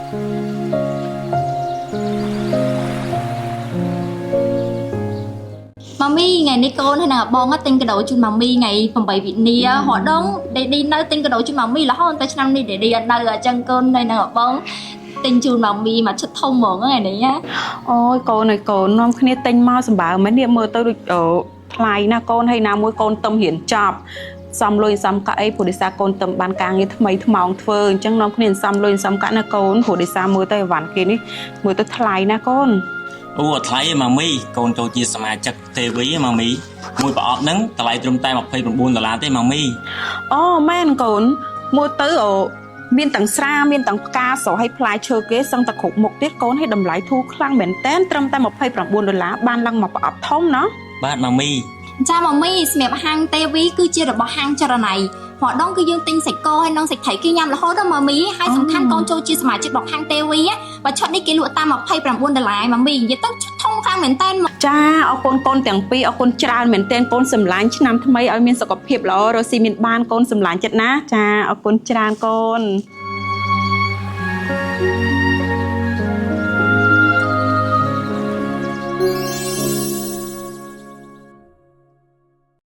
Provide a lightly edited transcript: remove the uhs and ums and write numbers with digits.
ម៉ាមីថ្ងៃនេះកូនហើយនឹងបងទិញកាដូជូនម៉ាមីថ្ងៃ8វិនារហដង Daddy នៅទិញកាដូជូនម៉ាមីរហូតតែឆ្នាំនេះ Daddy អត់នៅអញ្ចឹងកូននៅនឹងបងទិញជូនម៉ាមីមួយឈុតធំហ្មងថ្ងៃនេះណា អូយកូនអើយកូននាំគ្នាទិញមកសម្បើមែននេះមើលទៅដូចអូថ្លៃណាស់កូនហើយណាមួយកូនទឹមរៀនចប់សំលុយសំកាក់អីព្រោះដោយសារកូនទឹមបានការងារថ្មីថ្មោងធ្វើអញ្ចឹងនាំគ្នាសំលុយសំកាក់ណាកូនព្រោះដោយសារមើលទៅអីវ៉ាន់គេនេះមើលទៅថ្លៃណាស់កូន អូអត់ថ្លៃទេម៉ាមីកូនចូលជាសមាជិក TV ម៉ាមីមួយប្រអប់ហ្នឹងតម្លៃត្រឹមតែ29ដុល្លារទេម៉ាមី អូមែនកូនមើលទៅអូមានទាំងស្រាមានទាំងផ្កាស្រស់ហើយផ្លែឈើគេសឹងតែគ្រប់មុខទៀតកូនឲ្យតម្លៃធូរខ្លាំងមែនតើត្រឹមតែ29ដុល្លារបានឡើងមកប្រអប់ធំណា បាទម៉ាមី ចាម៉ាមីសម្រាប់ហាង TV គឺជារបស់ហាងចរណៃរដងគឺយើងទិញសាច់គោហើយនិងសាច់ត្រីគេញ៉ាំរហូតដល់ម៉ាមីហើយសំខាន់កូនចូលជាសមាជិករបស់ហាង TV បើឈុតនេះគេលក់តាម29ដុល្លារម៉ាមីនិយាយទៅឈុតធំខ្លាំងមែនតើ ចាអរគុណកូនទាំងពីរអរគុណច្រើនមែនទែនកូនសម្លាញ់ឆ្នាំថ្មីឲ្យមានសុខភាពល្អរស់ស៊ីមានបានកូនសម្លាញ់ចិត្តណាចាអរគុណច្រើនកូន